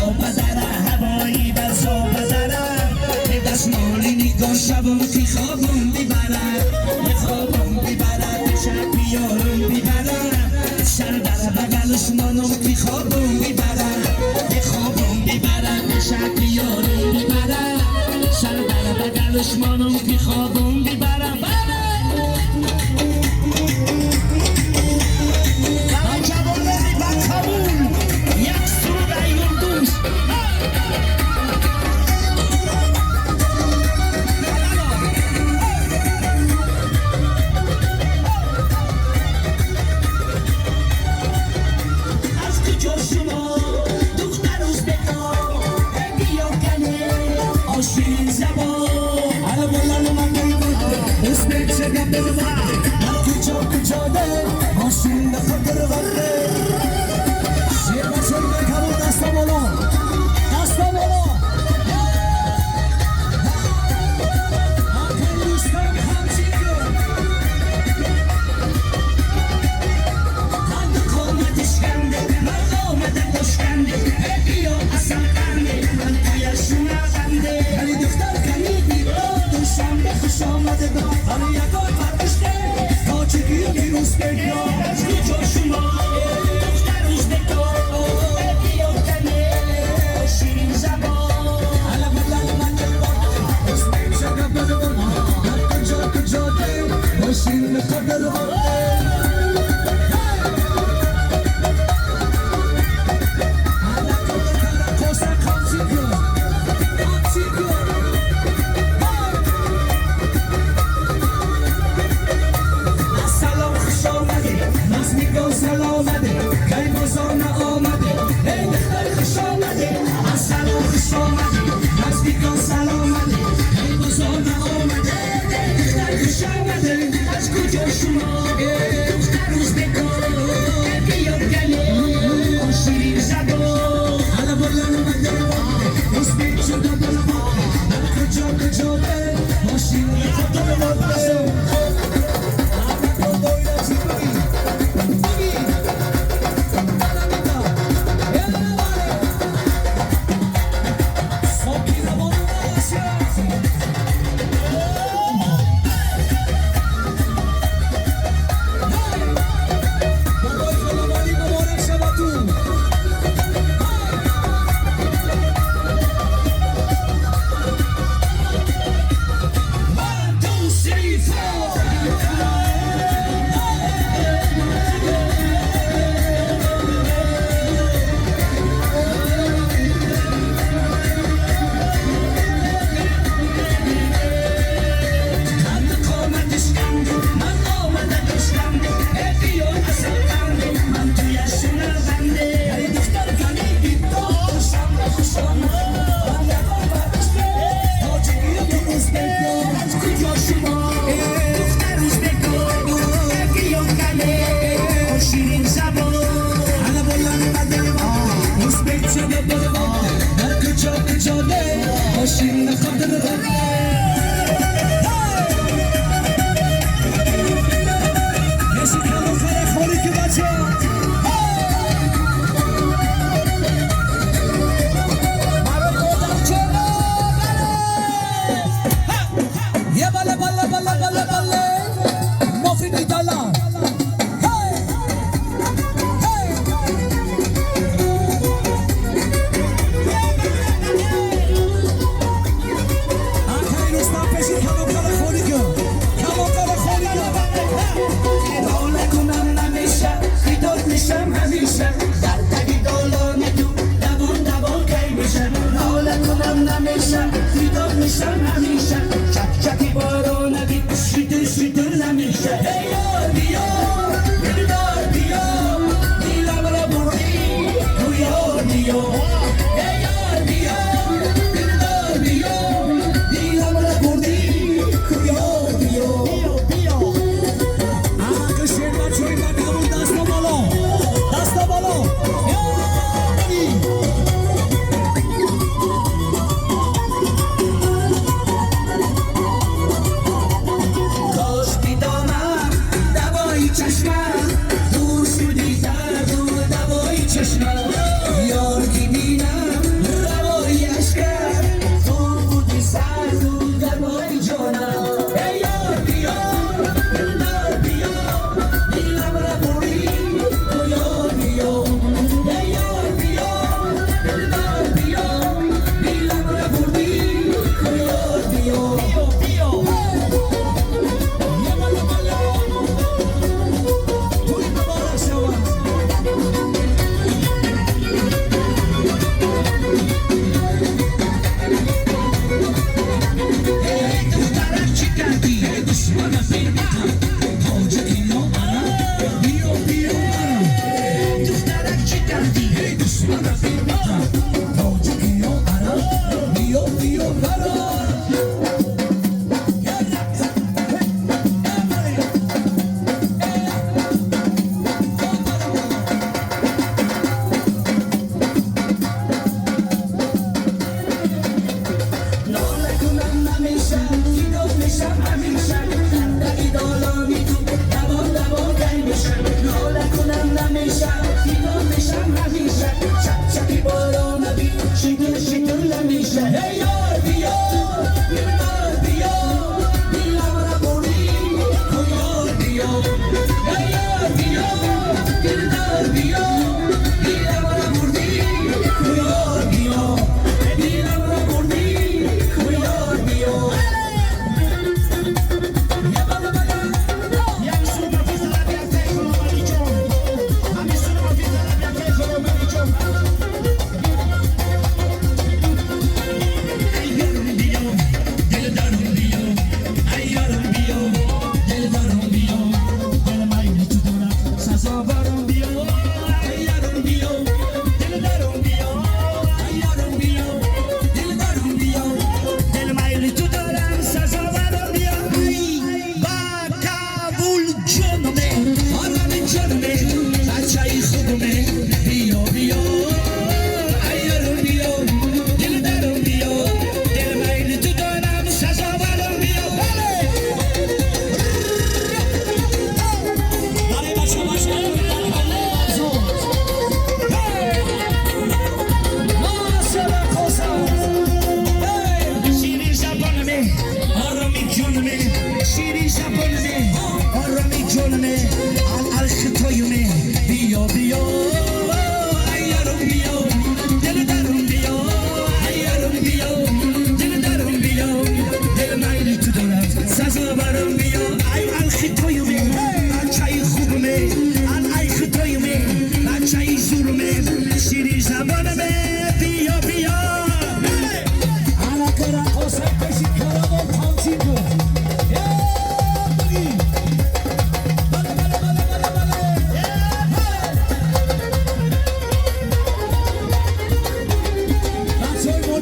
Падара ҳавои барзо падара дастмоли нигоҳ шавам ки хобам бибарад хобам бибарад шаб биёрам бибарад сар дар бағалаш монам ки хобам бибарад хобам бибарад шаб биёрам бибарад сар дар бағалаш монам ки хобам бибарад.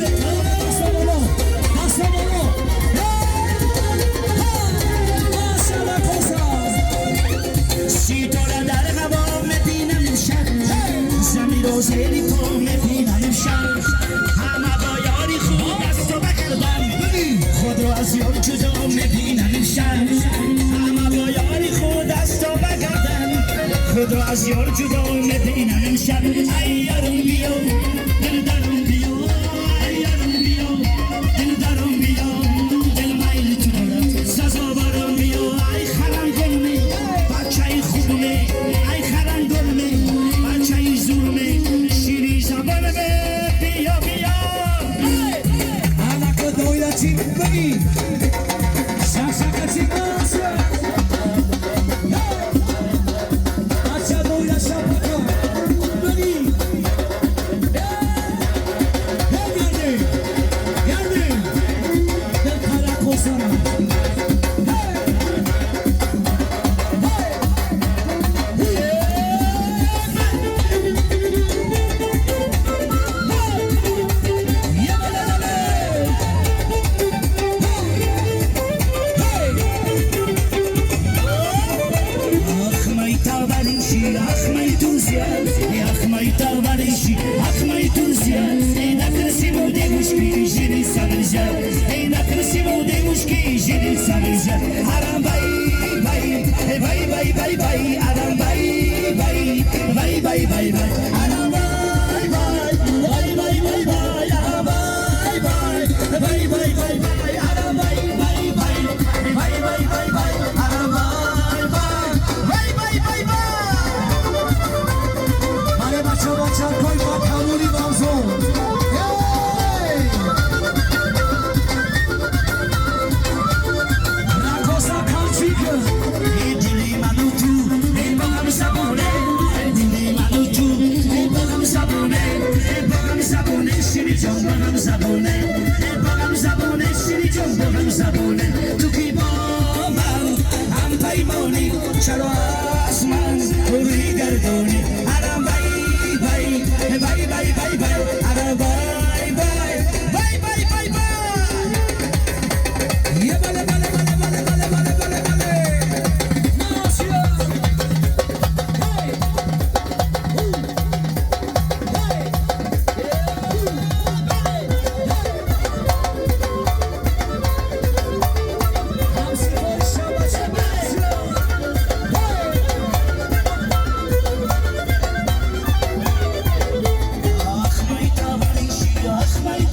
Дасто боло, дасто боло. Ситора дар ҳаво мебинам имшаб, заминро зери по мебинам имшаб. Ҳама бо ёри худ дасту бакардам, худро аз ёр ҷудо мебинам имшаб. Ҳама бо ёри худ дасту бакардам, худро аз ёр ҷудо мебинам имшаб. Ай ёрум, биё, дилдарум, биё. Ай ёрум, биё, дилдарум, биё. Дил майли ту дорад, сазоворам, биё. Ай харангулме, бачаи хубме. Ай харангулме, бачаи зурме, шири забонме, биё, биё. Анака доира чи бигӣ, шақшақа чи маса. Бача доира шапака бигӣ. Гарде, гарде, дилқара косара. Ах, мои товарищи, ах, мои друзья, ах, мои товарищи, ах, мои друзья, и на красивой девушке жениться нельзя, и на красивой девушке жениться нельзя. Арам бай, бай, бай, бай, бай, бай, арам бай, бай, бай, бай, бай, бай, арам бай, бай, бай, бай, бай, бай, арам бай, бай, бай, бай, бай, бай, арам бай, бай, бай, бай, бай, бай, бай, арам бай, бай, бай, бай, бай, бай. Бале, бача, бачакҳои ба камоли мавзӯъ. Эй! Ракоса камчик. Дили ману ту ба ҳам забоне, дили ману ту ба ҳам забоне, ба ҳам забоне, шири ҷон, ба ҳам забоне, ба ҳам забоне, шири ҷон, ба ҳам забоне. Ту ки бо ман ҳампаймонӣ, чаро аз ман рӯй гардонӣ? Арам бай, бай, бай, бай, бай, бай, арам бай, бай, бай, бай, бай, бай. Е, бале, бале, бале, бале, бале, бале, бале, бале. Насия. Эй! У! Эй! Е, бале! Ҳамсифои шабаша Насия. Эй! Ах, мои товарищи, ах, мои.